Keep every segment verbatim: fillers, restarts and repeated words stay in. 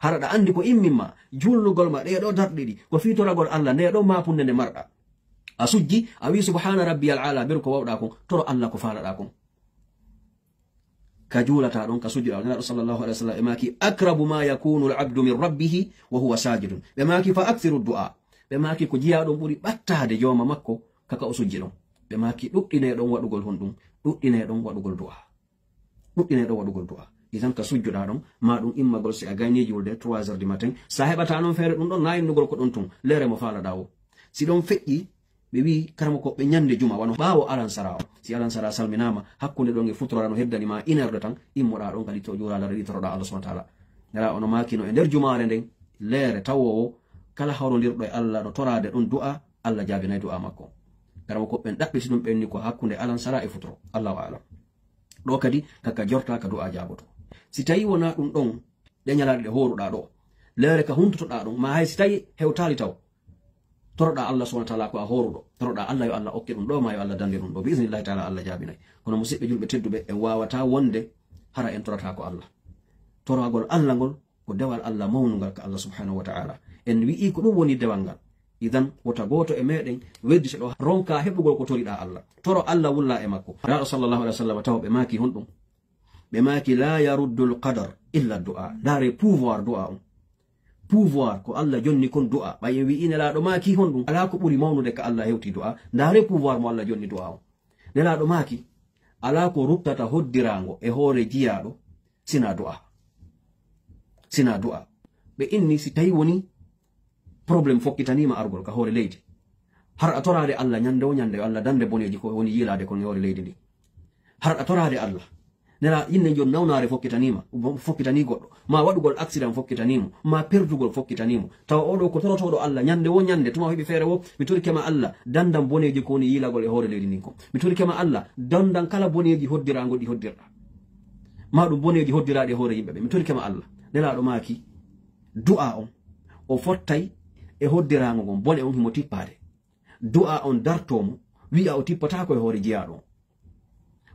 Hara ɗa anndi ko immin ma, juulnugol ma, ɗee ɗoo darɗe ɗiɗi, ko fii toragol Alla, ndee ɗoo maapunde nde marɗa. A sujji, a wi'i, "Subhaana rabbiyal a'laa," beru ko wawɗa kon, toro Alla ko faalaɗa kon. Ka juulata ɗon, ka sujjuɗa ɗon, Nelaaɗo sallallahu alaihi wasallam ɓe maaki, "Akrabu ma yakunu al-abdu min rabbihi wa huwa sajidun." Ɓe maaki, "Fa akthiru du'a." Ɓe maaki, "Ko jiyaaɗo on ɓuri ɓattaade jooma makko ka ka o sujji ɗon." Ɓe maaki, "Ɗuɗɗinee ɗon waɗugol honɗum? Ɗuɗɗinee ɗon waɗugol du'a." Ɗuɗɗinee ɗon waɗugol du'a. Idan ka sujjuɗa ɗon, ma ɗum immagol si a gayni julde trois heures du matin. Sa heɓata non feere ɗum ɗon, na innugol ko ɗon tun. Leere mo faalaɗa o. Si ɗon feƴƴi, ɓe wi'i, "Karamoko, ɓe ɲande juma, wano ɓaawo alansara o." Si alansara salminaama, hakkunde ɗon e futurara no heddani ma une heure de temps, immoɗa ɗon kadi to juulaa lare ɗiɗi toroɗa Allah subhanahu wa ta'ala. Nela ono maakino e nder jumaare nden, leere tawoowo, kala hawrondirɗo e Allah no toraade ɗon du'a, Allah jaabinay du'a makko. Karamoko, ɓen ɗaɓɓiti ɗum ɓen ni ko hakkunde alansara e futuro. Allahu a'lam. Ɗo kadi, kaka jorta ka du'a jaaboto. Si tawi wona ɗum ɗon, ɗe ɲalaaɗe ɗe hooruɗa ɗo, leere ka huntotoɗa ɗon, ma hay si tawi hewtaali taw, toroɗa Allah subhanahu wa ta'ala ko a hooruɗo. Toroɗa Allah yo Allah okke ɗum ɗo, ma yo Allah dande ɗum ɗo. Bi iznillahi ta'ala Allah jaabinay. Kono musiɓɓe julɓe tedduɓe, en waawata wonde hara en torata ko Allah. Toragol Allah ngol ko dewal Allah mawnungal ka Allah subhanahu wa ta'ala. En wi'i ko ɗum woni dewal ngal. Idan, wota gooto e meɗen weddito ɗo ronka heɓugol ko toriɗa Allah. Toro Allah wulla e makko. Nelaaɗo sallallahu alaihi wasallam taw ɓe maaki honɗum? Ɓe maaki, "La yaruddul qadar illa du'a." Ndaare pouvoir du'a on. Pouvoir ko Allah jonni kon du'a. Ɓay en wi'i Nelaaɗo maaki honɗum? Alaa ko ɓuri mawnude ka Allah hewti du'a. Ndaare pouvoir mo Allah jonni du'a on. Nelaaɗo maaki, alaa ko ruttata hoddiraango e hoore jiyaaɗo sina du'a. Sina du'a. Ɓe inni si tawi woni problème fokkitaniima argol ka hoore leydi. Har a toraade Allah ɲande wo ɲande yo Allah dande boneeji ko woni yiilaade kon e hoore leydi ndi. Har a toraade Allah. Nela inne jon nawnaare fokkitaniima, fokkitanii goɗɗo. Ma waɗugol accident fokkitanii mo, ma perdugol fokkitanii mo. Tawa oo ɗoo ko torotooɗo Allah ɲande wo ɲande, tuma o heɓi feere wo, mi torike ma Allah, dandan boneeji ko woni yiilagol e hoore leydi ndin kon. Mi torike ma Allah, dandan kala boneeji hoddiraango ɗi hoddirɗa. Ma ɗum boneeji hoddiraaɗi e hoore yimɓe ɓe. Mi torike ma Allah. Nelaaɗo maaki, du'a on, o fottay e hoddiraango ngon, bone on himo tippaade. Du'a on dartoo mo, wi'a o tippataa ko e hoore jiyaaɗo on.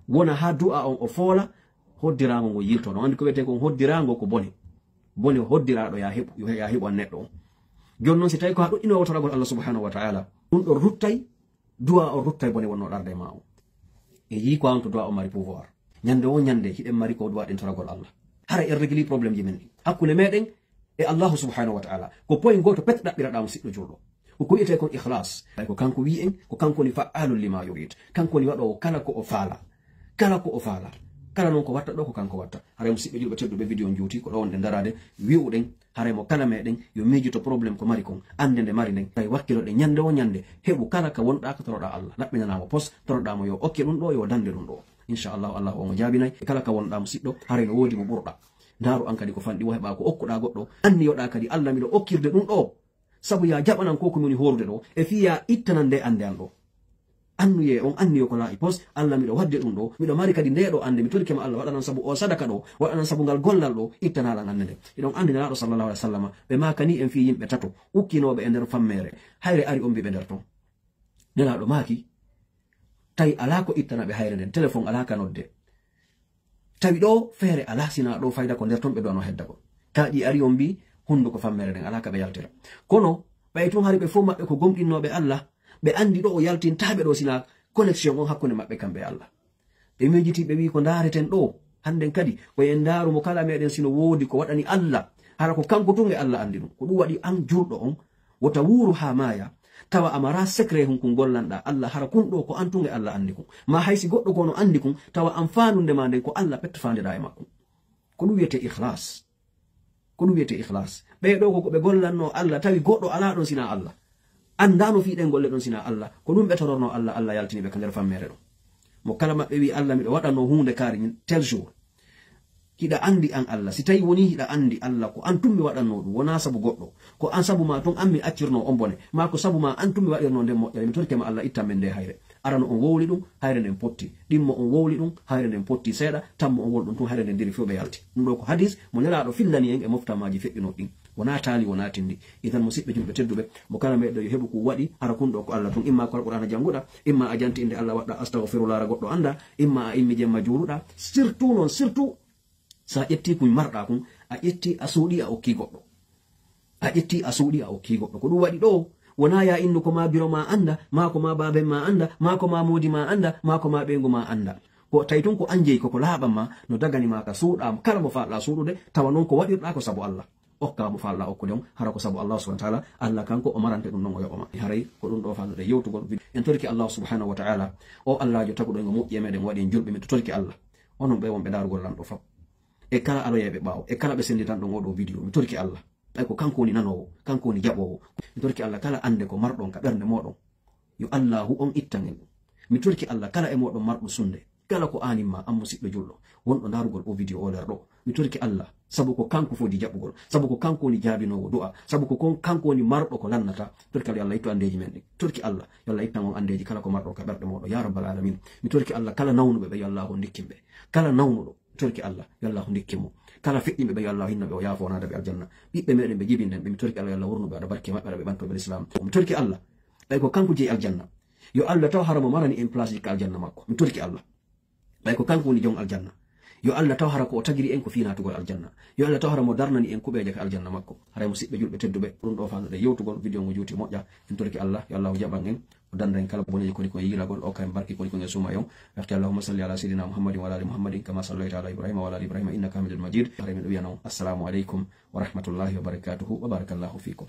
Wona haa du'a on o foola, hoddiraango ngo yiltoo. No anndi ko wi'etee kon hoddiraango ko bone. Bone hoddiraaɗo ya heɓu, ya heɓu an neɗɗo on. Jooni non si tawi ko haa ɗuɗɗinoo toragol Allah subhanahu wa ta'ala, ɗum ɗon ruttay, du'a on ruttay bone wonnoo ɗarde ma on. E yii ko an to du'a on mari pouvoir. Ɲande wo ɲande hiɗen mari ko du'a ɗen toragol Allah. Hara en régli problème ji men ɗin. Hakkunde meɗen e Allahu subhanahu wa ta'ala. Ko point gooto pet ɗaɓɓiraɗaa mo siɗɗo julɗo. Ko ko wi'etee kon ikhlas. Ɓay ko kanko wi'i en, ko kanko woni fa'aalun lima yurid. Kanko woni waɗoowo kala ko o faala. Kala ko o faala. Kala non ko watta ɗo ko kanko watta. Haray musiɓɓe julɓe tedduɓe video on juuti ko ɗo wonɗen daraade wi'uɗen haray mo kala meɗen yo miijito problème ko mari kon. Annde nde mari nden. Kay wakkiloɗen ɲande wo ɲande heɓu kala ka wonɗaa ka toroɗaa Allah. Laɓɓinanaa mo pos, toroɗaa mo yo okke ɗum ɗo, yo dande ɗum ɗo. Inchallahu, Allahu on o jaabinay. E kala ka wonɗaa musiɗɗo, haray no woodi mo ɓurɗaa. Ndaaru an kadi ko fanɗi wo heɓaa ko okkuɗaa goɗɗo. Anniyoɗaa kadi Allah miɗo okkirde ɗum ɗo. Sabu yaa jaɓanan ko ko mi woni hoorude ɗo, e fii yaa ittanan nde annde an ɗo. Annuyee on anniyo ko laaɓi pos, Allah miɗo waɗde ɗum ɗo, miɗo mari kadi ndee ɗo annde, mi torike ma Allah waɗanan sabu o sadaka ɗo, waɗanan sabu ngal gollal ɗo, ittanaa lan annde nden. Hiɗon anndi Nelaaɗo sallallahu alaihi wa sallam, ɓe maakanii en fii yimɓe tato, ukkinooɓe e nder fammeere, hayre ari on mbii ɓe nder ton. Nelaaɗo maaki, tawi alaa ko ittana ɓe hayre nden, telefon alaa ka nodde. Tawi ɗoo feere alaa, sinaa ɗoo fayda ko nder ton ɓe du'anoo heddagol. Kaaƴi ari on mbii, hunduko fammeere nden alaa ka ɓe yaltira. Kono, ɓay tun hari ɓe fow maɓɓe ko gomɗinnooɓe Allah, ɓe anndi ɗoo o yaltintaaɓe ɗoo sinaa connexion on hakkunde maɓɓe kamɓe e Allah. Ɓe miijitii ɓe wi'i ko ndaareten ɗoo, hannden kadi, ko en ndaaru mo kala meɗen sino woodi ko waɗani Allah, hara ko kanko tun e Allah anndi ɗum. Ko ɗum waɗi an julɗo on, wota wuuru haa maaya, tawa a maraa secret hun kun gollanɗaa Allah, hara kun ɗoo ko an tun e Allah anndi kun. Maa hay si goɗɗo ko no anndi kun, tawa an faanunde maa nden ko Allah pet faandeɗaa e makkun. Ko ɗum wi'etee ikhlas. Ko ɗum wi'etee ikhlas. Ɓee ɗoo ko ko ɓe gollannoo Allah, tawi goɗɗo alaa ɗon sinaa Allah. Anndaano fii ɗen golle ɗon sinaa Allah. Ko ɗum ɓe torornoo Allah, Allah yaltini ɓe ka nder fammeere ɗon. Mo kala maɓɓe wi'i, "Allah, miɗo waɗanoo huunde kaari tel jour." Hiɗa anndi an Allah. Si tawi wonii hiɗa anndi Allah, ko an tun mi waɗannoo ɗum, wonaa sabu goɗɗo. Ko an sabu maa tun an mi accirnoo on bone. Maa ko sabu maa an tun mi waɗirnoo nden moƴƴere. Mi torike ma Allah, ittan men nde hayre. Arano on wowli ɗum, hayre nden potti. Ɗimmo on wowli ɗum, hayre nden potti seeɗa. Tammo on wowli ɗum tun, hayre nden diri few ɓe yalti. Ɗum ɗoo ko hadis mo Nelaaɗo fillani en e moftamaaji feƴƴunooɗi ɗin. Wonaa taali, wonaa tindi. Idan, musiɓɓe julɓe tedduɓe, mo kala meɗɗo yo heɓu ko waɗi, hara kun ɗoo ko Allah tun, imma ko Alqur'aana jannguɗaa, imma a janti innde Allah waɗɗaa astagfirullah, hara goɗɗo anndaa, imma a immi jemma juuluɗaa. Surtout non, surtout, sa ƴettii kun marɗaa kun, A ƴetti, a suuɗi, a okki goɗɗo. A ƴetti, a suuɗi, a okki goɗɗo. Ko ɗum waɗi ɗoo, wonaa ya innu ko maa biro maa annda, maa ko maa baaben maa annda, maa ko maa moodi maa annda, maa ko maa ɓeyngu maa annda. Ko tawi tun ko an jeyi, ko ko laaɓan maa, no dagani maa ka suuɗaa mo kala mo faalɗaa suuɗude, tawa non ko waɗirɗaa ko sabu Allah. Okkaa mo faalɗaa okkude on, hara ko sabu Allah subhanahu wa ta'ala, Allah kanko o marante ɗum non o yoɓa ma. Haray ko ɗum ɗoo faalnuɗen yewtugol. En torike Allah subhanahu wa ta'ala, o Allaajo taguɗo en o moƴƴi e meɗen, o waɗi en julɓe, miɗo torike Allah. Onon ɓe wonɓe ndaarugol Lanɗo fow. E kala aroyayɓe ɓaawo, e kala ɓe senditan ɗon oo ɗoo video, mi torike Allah. Ɓay ko kanko woni nanoowo, kanko woni jaɓoowo. Mi torike Allah kala annde ko marɗon ka ɓernde mooɗon. Yo Allaahu on ittan en ɗum. Mi torike Allah kala e mooɗon marɗo sunnde, kala ko aanin ma, an musiɗɗo julɗo, wonɗo ndaarugol oo video oo ler ɗoo. Mi torike Allah, sabu ko kanko fodi jaɓugol, sabu ko kanko woni jaabinoowo du'a, sabu ko kon-, kanko woni marɗo ko lannata. Mi torike Allah, yo Allah ittu anndeeji men ɗin. Mi torike Allah, yo Allah ittan on anndeeji kala ko marɗon ka ɓerɗe mooɗon, ya rabbal alamin. Mi torike Allah kala nawnuɓe ɓe, yo Allaahu on ndikkin ɓe. Kala nawnuɗo, mi torike Allah, yo Allaahu ndikkin mo. Kala feƴƴinɓe ɓe, yo Allaahu hinno ɓe, o yaafo, o naada ɓe aljanna. Ɓiɓɓe meɗen ɓe jibinden ɓe, mi torike Allah, yo Allah wurnu ɓe, ada barke maɓɓe, ada ɓe ɓanto ɓe Islam. Mi torike Allah, ɓay ko kanko jeyi aljanna, yo Allah taw hara mo marani en place ka aljanna makko. Mi torike Allah, ɓay ko kanko woni jon aljanna, yo Allah taw hara ko o tagiri en ko fii naatugol aljanna. Yo Allah taw hara mo darnani en kuɓeeje ka aljanna makko. Haray musiɓɓe julɓe tedduɓe, ɗum ɗoo faalnuɗen yewtugol, video ngo juuti moƴƴa. En torike Allah, yo Allaahu jaɓan en. O danda en kala boneeji koni kon e yiilagol, o ka en barki koni kon e suumayee on. Waxti, Allahumma salli ala sayyidina Muhammadin wa ala ali Muhammadin kama sallaita ala Ibrahima wa ala ali Ibrahima innaka hamidun majid. Haray miɗo wiya non, assalamu aleykum wa rahmatullahi wa barakatuhu wa barakallahu fikum.